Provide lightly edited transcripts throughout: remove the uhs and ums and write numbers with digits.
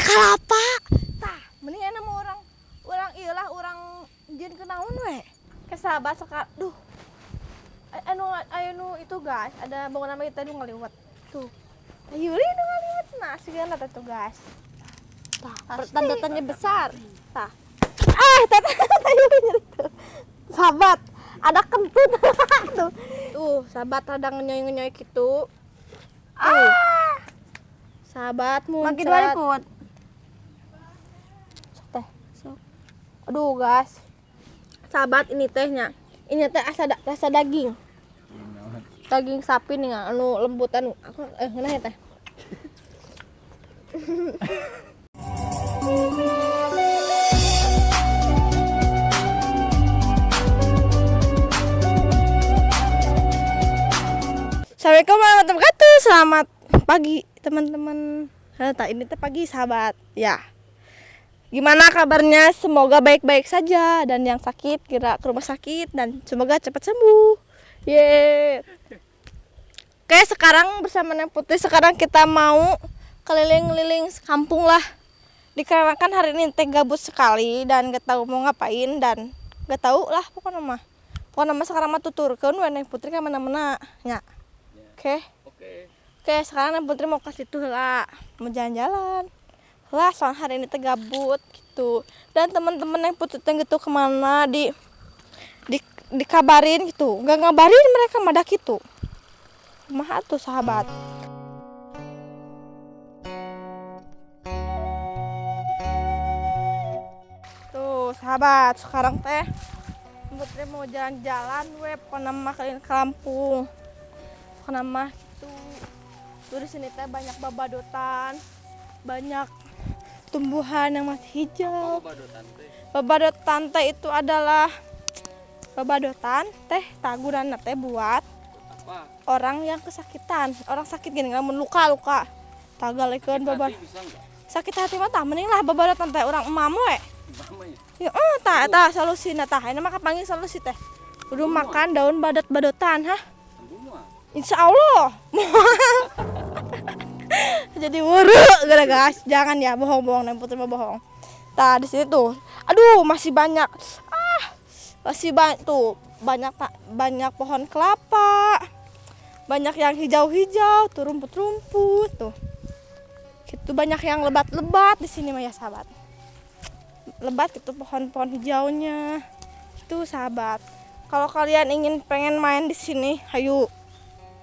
Kalapa. Tah, mending enak mau orang orang iyalah orang jin kenaun we. Ke sahabat sekar, duh. Anu ayo nu itu guys, ada bangunan kita nu ngaliwat. Tuh. Ayo nu ngaliwat nah segala tuh guys. Tah, tanda tanya besar. Tah. Ah, tata tuh. Sahabat, ada kentut. Tuh. Tuh, sahabat ada ngenyoy-ngenyoy gitu. Tuh. Ah. Sahabat muncrat. Makin dua put. Sok teh. Sok. Aduh, guys. Sahabat ini tehnya. Ini teh rasa daging. Daging sapi nih anu lembut anu. Aku ngeunah ya teh. Assalamualaikum warahmatullahi wabarakatuh. Selamat pagi teman-teman. Ini teh pagi sahabat ya. Gimana kabarnya? Semoga baik-baik saja dan yang sakit kira ke rumah sakit dan semoga cepat sembuh. Yeay. Oke, sekarang bersama Neng Putri sekarang kita mau keliling-keliling kampung lah. Dikarenakan hari ini teh gabut sekali dan gak tahu mau ngapain dan gak tahu lah pokoknya mah. Pokoknya mah sekarang mah tuturkeun we Neng Putri ka mana-mana nya. Oke. Oke, sekarang Neng Putri mau ke situ lah, mau jalan-jalan. Lah, soal hari ini teh gabut gitu. Dan teman-teman Neng Putri teh gitu kemana di dikabarin gitu. Gak ngabarin mereka mah dah gitu. Kumaha tuh sahabat. Tuh, sahabat, sekarang teh Putri mau jalan-jalan we pokona mah keliling kampung. Pokona mah gitu. Tuh di sini teh banyak babadotan, banyak tumbuhan yang masih hijau. Babadotan teh. Babadotan teh itu adalah babadotan teh taguran teh buat apa? Orang yang kesakitan, orang sakit gini lamun luka-luka. Tagalekeun babad. Sakit hati mah tah mending lah babadotan teh orang emam we. Ya tah eta solusina tah. Ini mah kapanggih solusi teh. Kudu makan daun badat-badotan, hah? Insya Allah. Jadi muruk gara guys. Jangan ya bohong-bohong, Neng Putri mah bohong. Tah di sini tuh. Aduh, masih banyak. Ah, masih banyak tuh. Banyak banyak pohon kelapa. Banyak yang hijau-hijau, tuh rumput-rumput tuh. Gitu banyak yang lebat-lebat di sini mah ya sahabat. Lebat gitu pohon-pohon hijaunya. Itu sahabat. Kalau kalian ingin pengen main di sini, ayo.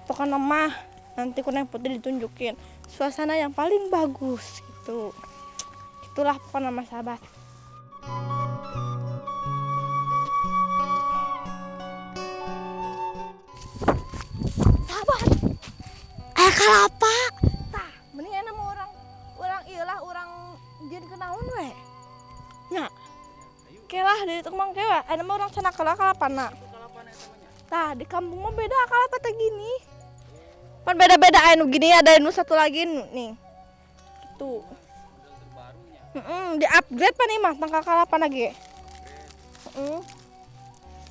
Pokoknya mah nanti ku Neng Putri ditunjukin suasana yang paling bagus gitu. Itulah pokoknya mah sahabat. Sahabat. Kelapa. Tah, mending enak mau orang orang iyalah orang jin kenaun we. Nya. Kelah dari tukang kewa, ada mah orang sana kalapana. Tah, di kampung mah beda kalapa teh gini. Pan beda-beda anu gini ada anu satu lagi nih. Gitu. Di upgrade pan nih mah tangkal kalapa lagi.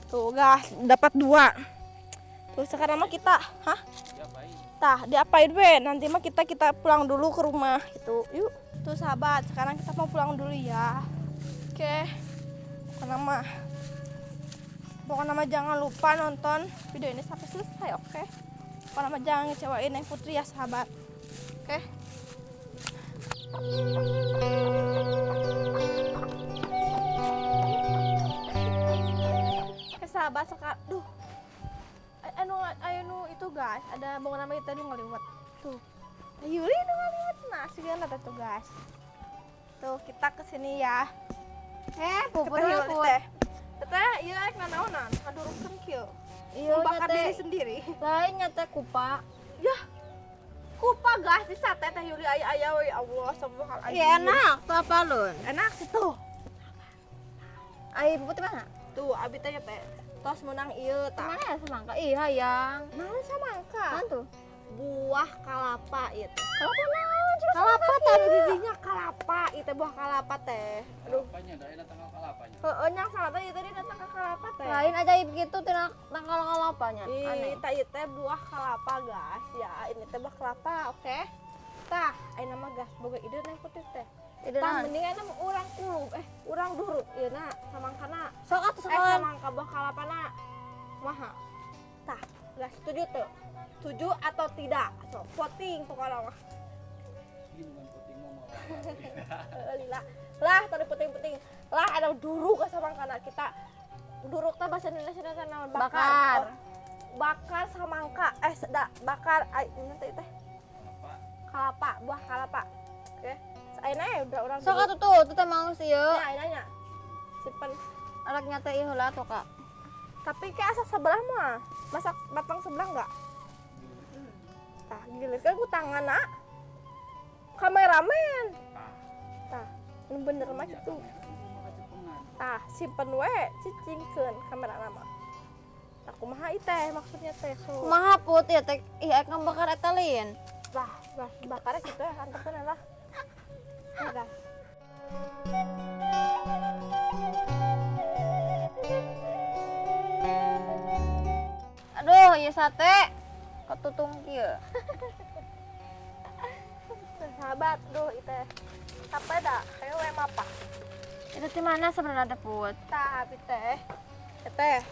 Tuh, guys, dapat 2. Tuh sekarang mah kita, hah? Tah, diapain we? Nanti mah kita pulang dulu ke rumah gitu. Yuk. Tuh sahabat, sekarang kita mau pulang dulu ya. Oke. Pokoknya mah jangan lupa nonton video ini sampai selesai, oke? Pokoknya mah jangan ngecewain Neng Putri ya sahabat. Oke. Oke sahabat, sekarang duh. Anu ayo nu itu guys, ada bangunan kita nu ngaliwat. Tuh. Ayo nu ngaliwat nah segala tuh guys. Tuh, kita kesini ya. Pupur teh. Teteh, ieu rek nanaonan, ngadurungkeun kieu. Iya, membakar diri sendiri. Lain nyata kupa. Yah. Kupa guys di sate teh Yuli aya-aya we Allah subhanallah. Iya enak, tuh apa lun? Enak situ. Ai puput mana? Tuh, abi teh teh tos menang ieu tah. Mana ya semangka? Ih, hayang. Naon samangka? Naon tuh? Buah kalapa ieu teh. Kalapa naon? Kalapa teh bijinya kalapa, ieu teh buah kalapa teh. Aduh. Kalapanya da enak tangkal kalapanya. Heeh, nyang salah teh ieu teh dina tangkal kalapa teh. Lain ajaib gitu tina tangkal kalapanya. Aneh. Ih, teh ieu teh buah kelapa, guys. Ya, ini teh buah kelapa, oke. Tah, ayeuna mah guys. Gas boga ide neng putih teh. Ide Tah naon? mendingan mah urang kulub urang duruk ieu na samangkana. Sok atuh sekalian. Samangka buah kalapana. Kumaha? Tah, gas setuju tuh. Setuju atau tidak? Sok voting pokoknya mah. Ini bukan voting mau. Lila. Lah tadi penting-penting. Lah ada duruk ke samangkana kita. Duruk teh bahasa Indonesia teh naon? Bakar. Bakar. Oh, bakar samangka. Bakar ai nanti teh Kelapa. Kelapa, buah kelapa. Oke. Ayeuna ya udah urang. Sok atuh tuh, tuh teh mau sih ieu. Ya, ayeuna nya. Simpen. Anaknya teh ieu heula tuh, Kak. Tapi kayak asak sebelah mah. Masak batang sebelah enggak? Tah, gilir kan ku tangan, nak. Kameramen. Tah, nu bener mah kitu. Tah, simpen we, cicingkeun kamera nama. Tah, kumaha ieu teh maksudnya teh so. Kumaha Put ieu teh ih ek ngabakar eta lin. Lah, lah bakarnya gitu ya, antepkeun lah. Udah. Aduh, ieu sate ketutung kieu. Sahabat, duh ieu teh. Sampai dah, kayak we mapa. Itu di mana sebenarnya teh Put? Tah, abi teh. Teh.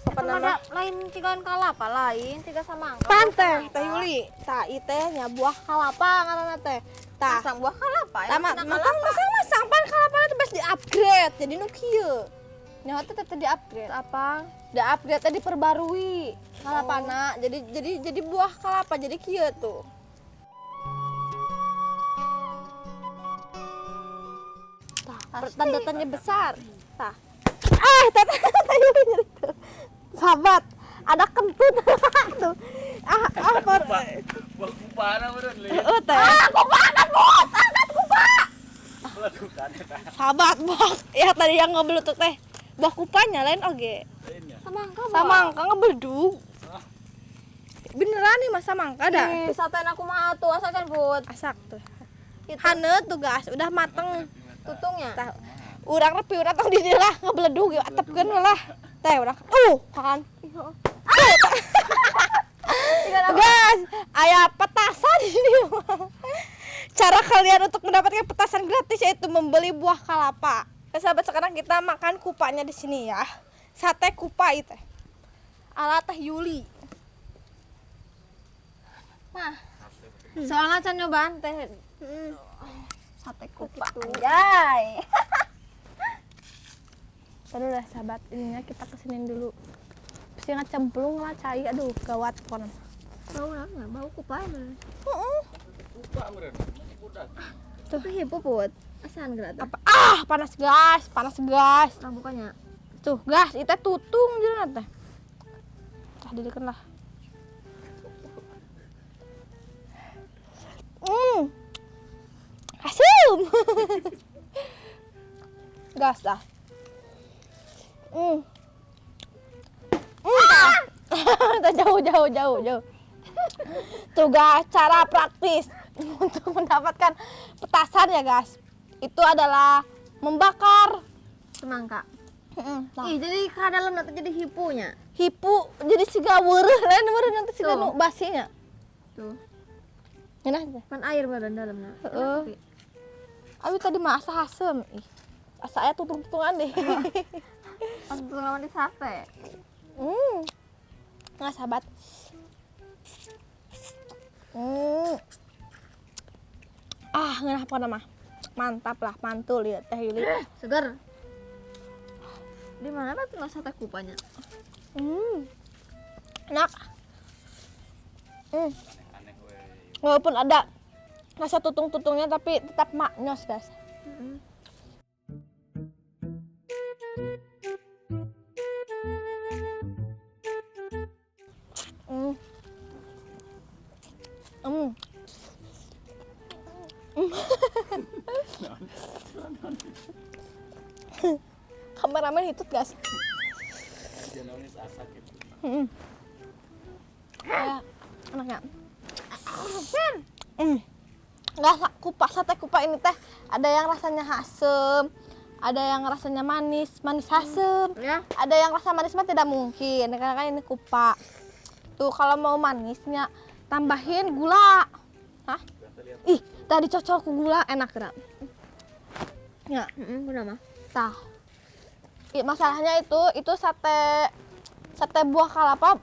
Pokoknya Pokokna mah lain cigaan kalapa lain, ciga samangka. pan teh, teh Yuli. Tah, ieu teh nya buah kalapa ngaranna teh. Tah, Masang buah kalapa ya. tah masang masang masang pan kalapana teh bes di-upgrade. Jadi nu kieu. Nyaho teh teh di-upgrade. Apa? Di-upgrade teh diperbarui kalapana. Jadi buah kalapa jadi kieu tuh. Tah, tanda tanya besar. Tah. Ah, teh teh Yuli nyeri tuh. Sahabat, ada kentut tuh. Ah, ah, por. Buah kupana meureun li. Heeh, teh. Ah, kupa angkat, Bos. Angkat kupa. Beledukan eta. Sahabat, buah ya tadi yang ngebelutuk teh. Buah kupanya lain oge. Lainnya. Samangka. Buah. Samangka ngebeledug. Beneran nih masa mangka dah. Ih, sate aku mah atuh asakan Put. Asak tuh. Itu Haneut tuh guys, udah mateng. tutungnya. Tah, urang repi urang tong di dieu lah ngebeledug ya atepkeun lah. Teh urang kan. Guys, aya petasan di sini. Cara kalian untuk mendapatkan petasan gratis yaitu membeli buah kelapa. Oke, sahabat, sekarang kita makan kupanya di sini ya. Sate kupa itu. Ala Teh Yuli. Mah. Soalnya can nyobaan teh. Sate kupa. Anjay. Aduh lah sahabat, ininya kita kesinin dulu. Pasti ngecemplung lah cai, aduh gawat pokoknya. Bau lah, bau kupa emang. Heeh. Kupa meureun. Budak. Tuh hipo Put. Asan gerak Apa? Ah, panas gas, panas gas. Nah, bukannya. Tuh, gas, itu tutung jeung teh. Tah didikeun lah. Asum. Gas dah. Tah jauh jauh jauh jauh. Tuh guys, cara praktis untuk mendapatkan petasan ya guys. Itu adalah membakar Semangka. Nah. Ih, jadi ka dalam nanti jadi hipunya. Hipu jadi siga weureuh lain weureuh nanti siga Tuh. nu basinya. Tuh. Ngeunah teh. Pan air badan dalamnya. Heeh. Abi tadi mah asa hasem. Ih. Asa aya tutung-tutungan deh. Pas tutungan di sate. Nggak sahabat. Ah, ngeunah pokona mah. Mantap lah, mantul ya Teh Yuli. Segar. Di mana tuh sate kupanya? Enak. Aneh-aneh we. Walaupun ada rasa tutung-tutungnya tapi tetap maknyos, guys. Kameramen hitut, guys. Janonis asak gitu. Ya, enaknya. Nggak, kupa sate kupa ini teh ada yang rasanya asem, ada yang rasanya manis, manis asem. Ya. Ada yang rasa manis mah tidak mungkin karena kan ini kupa. Tuh kalau mau manisnya tambahin gula. Hah? lihat. Ih, tadi cocok ku gula enak geura. Ya, Heeh, kunaon mah? Tah. Ih, masalahnya itu sate sate buah kelapa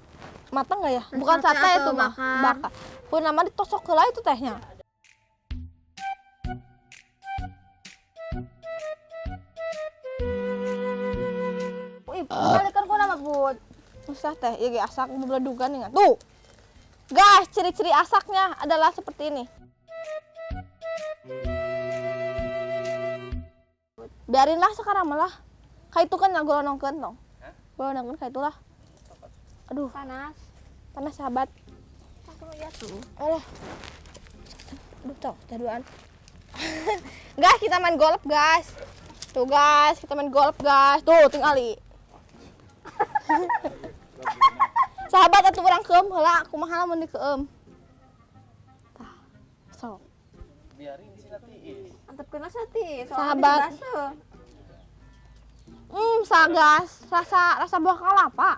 matang nggak ya? Bukan Sate sate, atau itu mah, bakar? Bakar. Ku nama ditosok heula itu tehnya. Ih, balikan ku nama Put. Usah teh, ieu ge asak bebeledugan nih. Tuh. Guys, ciri-ciri asaknya adalah seperti ini. Biarinlah sekarang malah. Kayak itu kan yang golonongkeun tong. Hah? Golonongkeun kayak itulah. Aduh, Panas. Panas sahabat. Aku ya tuh. Alah. Aduh, tau, duaan. Guys, kita main golf, guys. Tuh, guys, kita main golf, guys. Tuh, tingali. Sahabat atuh urang keum heula, kumaha lamun dikeum. Tah. Sok. Biarin sih nanti is. Antepkeun sati, Sahabat. Sagas, rasa rasa buah kelapa.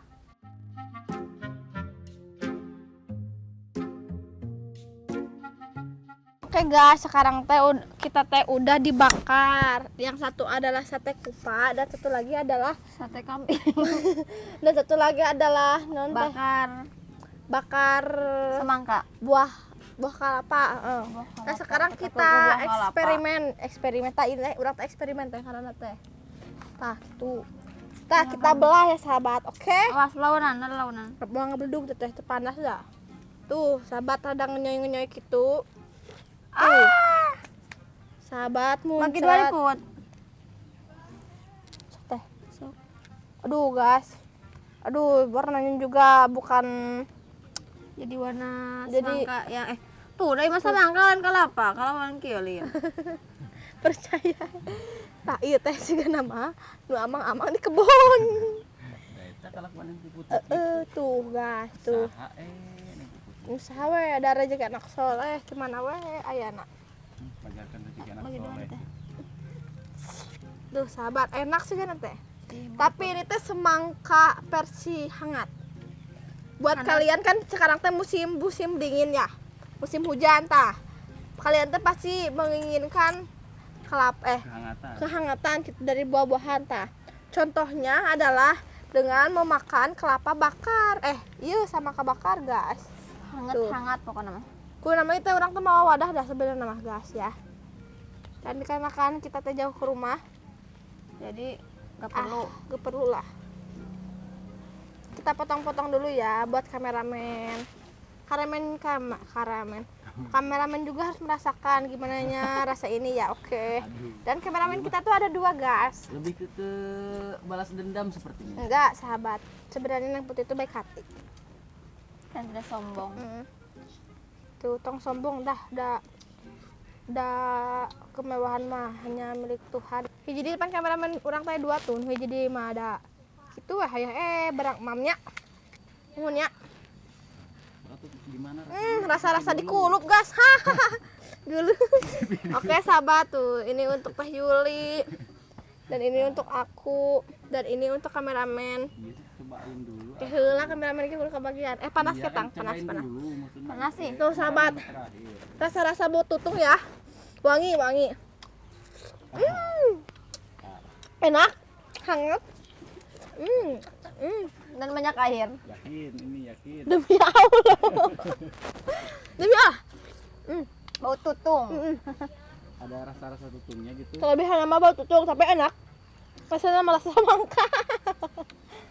Oke guys, sekarang teh kita teh udah dibakar. Yang satu adalah sate kupa dan satu lagi adalah Sate kambing. Dan satu lagi adalah non teh Bakar bakar semangka. Buah buah kelapa. Heeh. Buah Nah, kelapa. sekarang Kita kita buah kelapa. Eksperimen, eksperimen tah ini urang teh eksperimen teh karena teh. Tah, tuh. Tah, kita belah ya sahabat, oke? Awas launan, launan. Buang ngebeledug teh teh panas dah. Tuh, sahabat rada ngenyoy-ngenyoy gitu. Tuh. Sahabat Bagi muncrat. dua Put. Sok teh. Sok. Aduh, guys. Aduh, warnanya juga bukan Jadi warna Jadi- semangka yang tuh dari masa semangka lain kelapa, kalau lain kieu lieu. Percaya. Tak iya teh siga nama nu amang-amang di kebun. Nah, eta kalakuan yang puput. Eh, tuh guys, tuh. Saha neng puput. Usaha we ada rezeki anak soleh cuman we ayana. Pajarkan rezeki anak Bagi dua soleh. teh. Tuh sahabat, enak sih kan teh. Tapi ini teh semangka versi hangat. Buat kalian kan sekarang teh musim musim dingin ya. Musim hujan tah. Kalian teh pasti menginginkan kelap Kehangatan. Kehangatan gitu dari buah-buahan tah. Contohnya adalah dengan memakan kelapa bakar. Eh, iya sama bakar, guys. Hangat Tuh. hangat pokoknya mah. Ku namanya teh urang tuh mau wadah dah sebenarnya mah guys ya. Dan dikarenakan kita teh jauh ke rumah, Jadi gak perlu. Ah, gak perlu lah. Kita potong-potong dulu ya buat kameramen. Kameramen kameramen. Kameramen juga harus merasakan gimana nya rasa ini ya, oke. Aduh. Dan kameramen kita tuh ada dua guys. Lebih ke balas dendam sepertinya. Enggak, sahabat. Sebenarnya yang putih itu baik hati. Dan tidak sombong. Tuh, tong sombong dah, dah dah kemewahan mah hanya milik Tuhan. Hiji di depan kameramen urang teh dua tuh, hiji di mah ada. Gitu wah hayang barang mamnya. Nuhun ya. Atau gimana? Rasa-rasa dikulup, gas. Hahaha. Dulu. Oke, sahabat tuh. Ini untuk Teh Yuli. Dan ini untuk aku dan ini untuk kameramen. Iya sih, cobain dulu. Eh, heula kameramen ge kudu kebagian. Eh, panas Iya, ketang, kan, panas, cobain panas. dulu, maksudnya. Panas sih. Tuh, sahabat. Terakhir. Rasa-rasa bau tutung ya. Wangi, wangi. Enak, hangat. Dan banyak air. Yakin, ini yakin. Demi Allah. Demi Allah. Bau tutung. Ada rasa-rasa tutungnya gitu. Kelebihan nama bau tutung tapi enak. Rasanya malah semangka.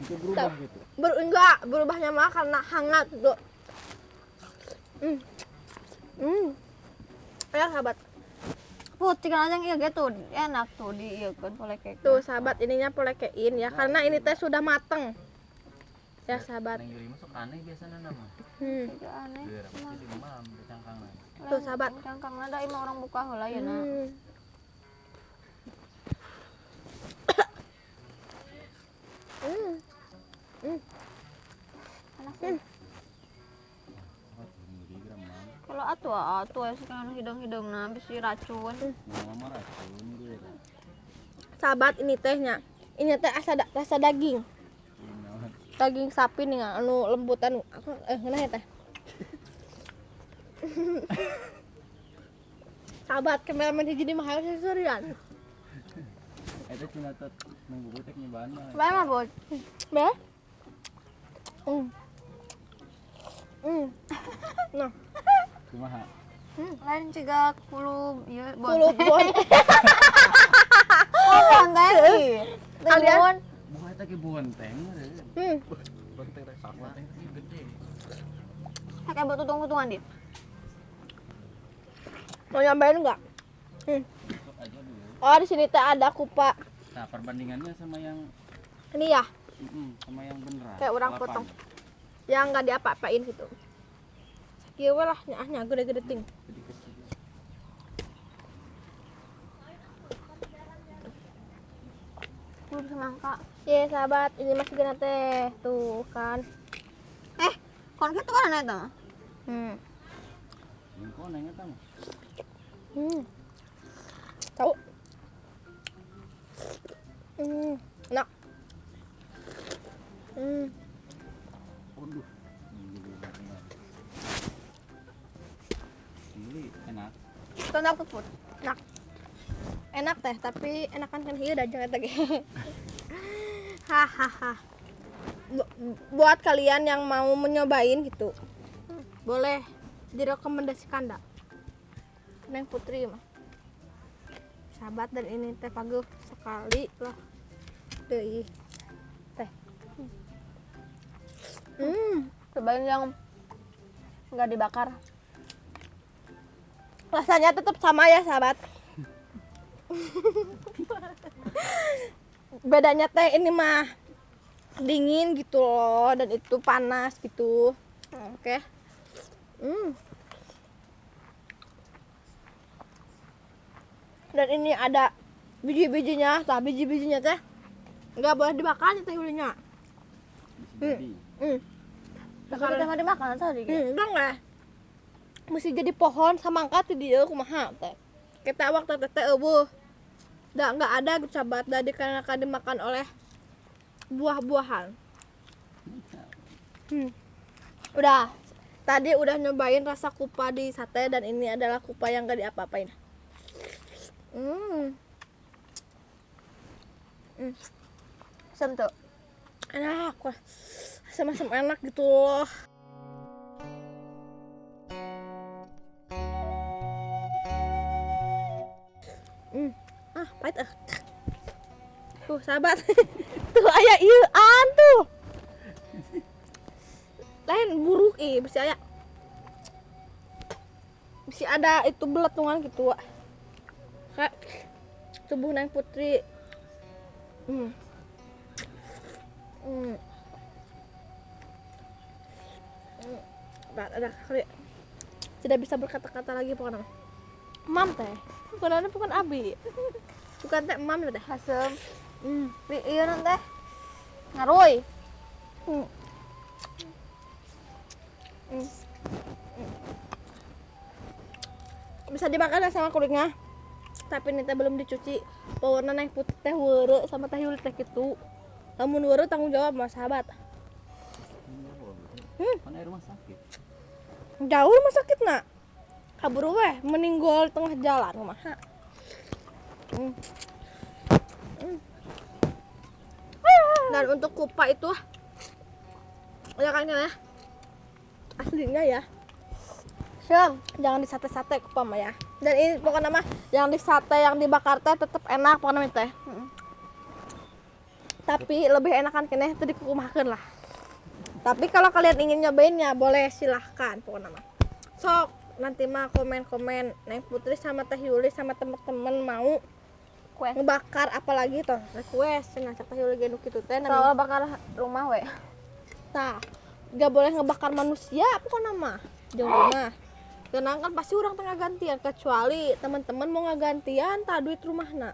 Itu berubah gitu. Enggak, berubahnya mah karena hangat tuh. Ya, sahabat. Put, cikan aja yang iya gitu, enak tuh di iya kan poleke. Tuh, sahabat, ininya polekein ya karena ini teh sudah mateng. Ya, sahabat. Neng Yuli masuk aneh biasanya nama. Itu aneh. Biar apa sih demam di cangkangan. Tuh, sahabat. Cangkang ada emang orang buka heula ya nak. Panas ya. Oh, Yuli gremang. Kalau atuh atuh ya sekarang hidung-hidung nah bisi racun. Mama racun gue. Sahabat, ini tehnya. Ini teh rasa daging. Daging sapi nih anu lembut anu. Aku ngeunah ya teh. Sahabat kameramen hiji di mah hayang seserian. Eta cenah teh nunggu butek nyobaan mah. Bae mah, Bud. Be? Nah, Kumaha? Lain juga kulub ieu kulub bonteng. Oh, bonteng ih. Kalian- Buah eta ge bonteng. Bonteng raksasa. Bonteng teh gede. Pakai buat tutung-tutungan dit. Mau nyobain enggak? Sok aja dulu. Oh, di sini teh ada kupa. Nah, perbandingannya sama yang Ini ya, sama yang beneran. Kayak orang Kelapanya. potong. Yang enggak diapa-apain gitu. Sakieu we lah nyaahnya gede-gede ting. Jadi kecil. Kulub semangka. Ye, sahabat, ini masih gena teh. Tuh kan. Kon kitu kan eta mah. Yang koneng eta mah. Tahu? Enak. Waduh. Ini gede banget. Ini enak. Enak tuh, Put. Enak. Enak teh, tapi enakan kan ieu da jeung eta ge. Hahaha. Buat kalian yang mau menyobain gitu, boleh direkomendasikan dak. Neng Putri mah. Sahabat, dan ini teh paguh sekali lah. Deui. Teh. Cobain yang nggak dibakar. Rasanya tetap sama ya, sahabat. Bedanya teh ini mah dingin gitu loh, dan itu panas gitu. Oke. Dan ini ada biji-bijinya, tah biji-bijinya teh nggak boleh dimakan teh Yulinya. Bisa jadi. Tapi udah nggak dimakan tadi. Udah nggak? Mesti jadi pohon samangka ti dieu kumaha teh. Kita waktu teh teh eueuh. Da nggak ada gitu sahabat, da dikarenakan dimakan oleh buah-buahan. Udah. Tadi udah nyobain rasa kupa di sate, dan ini adalah kupa yang gak diapa-apain. Asam tuh. Enak, wah. Asam-asam enak gitu loh. Ah, pahit ah. Tuh, sahabat. Tuh aya ieu-an tuh. Lain buruk ih, bisa aya. Bisa ada itu beletungan gitu, Wak. Kayak tubuh Neng Putri. Ada kali. Tidak bisa berkata-kata lagi pokoknya. Mam teh. Bukan ada, bukan abi. Bukan teh mam teh. Asem. Iya non teh. Ngaruy. Bisa dimakan sama kulitnya. Tapi ini teh belum dicuci. Pewarna Neng Putri teh weureu sama teh Yuli teh gitu. Lamun weureu tanggung jawab mas sahabat. Kan air rumah sakit. Jauh rumah sakit nak. Kabur weh, meninggal tengah jalan kumaha. Dan untuk kupa itu ya kan ya. Aslinya ya. Syam, jangan disate-sate kupa mah ya. Dan ini pokoknya mah yang disate, yang dibakar teh tetep enak pokoknya mah teh. Tapi lebih enakan keneh teh dikukumakeun lah. Tapi kalau kalian ingin nyobainnya boleh silahkan pokoknya mah. Sok nanti mah komen-komen Neng Putri sama Teh Yuli sama temen-temen mau kue ngebakar apalagi toh request cenah cak Teh Yuli ge nu kitu teh namanya. Soal bakar rumah we. Tah, nggak boleh ngebakar manusia pokoknya mah. Jeung rumah. Tenang kan pasti orang tengah gantian kecuali teman-teman mau ngagantian tah duit rumahna.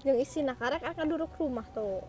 Jeung isina karek akan duruk rumah tuh.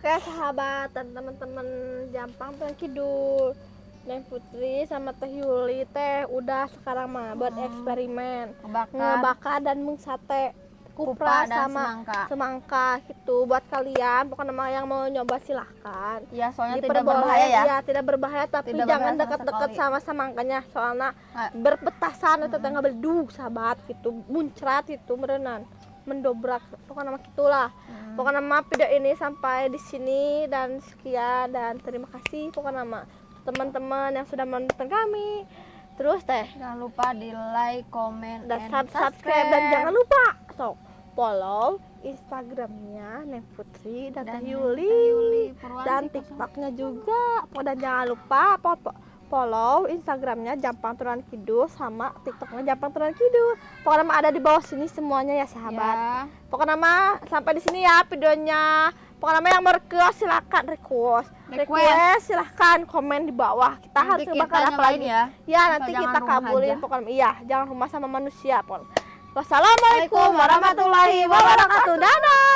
Oke sahabat dan teman-teman Jampang Teh Kidul, Neng Putri sama Teh Yuli teh udah sekarang mah buat eksperimen Ngebakar. ngebakar dan mengsate. kupra Kupa dan sama semangka. Semangka gitu. Buat kalian pokoknya mah yang mau nyoba, silahkan. Ya, soalnya tidak Diperboleh- berbahaya ya. Iya, tidak berbahaya, tapi Tidak jangan berbahaya sama dekat-dekat sekali. sama semangkanya, soalnya Ah. berpetasan atau tengah beledug, sahabat, gitu, muncrat itu meureunan mendobrak. Pokoknya mah gitulah. Pokoknya mah video ini sampai di sini dan sekian dan terima kasih pokoknya mah teman-teman yang sudah menonton kami terus teh. Jangan lupa di like, comment, Dan and subscribe dan jangan lupa sok follow Instagramnya Neng Putri dan Dan Teh Yuli, Teh Yuli Purwanti dan 01. TikToknya juga. Dan jangan lupa follow Instagramnya Jampang Turunan Kidul sama TikToknya Jampang Turunan Kidul. Pokoknya mah ada di bawah sini semuanya ya, sahabat. Ya. Pokoknya mah sampai di sini ya videonya. Pokoknya mah yang mau request silakan request. Request. Request silahkan komen di bawah. Kita Nanti harus kita ngebakar apa nyobain lagi ya. Ya, Asal nanti jangan kita rumah kabulin aja. Pokoknya iya, jangan rumah sama manusia, pokoknya. Wassalamualaikum warahmatullahi wabarakatuh. Dadah.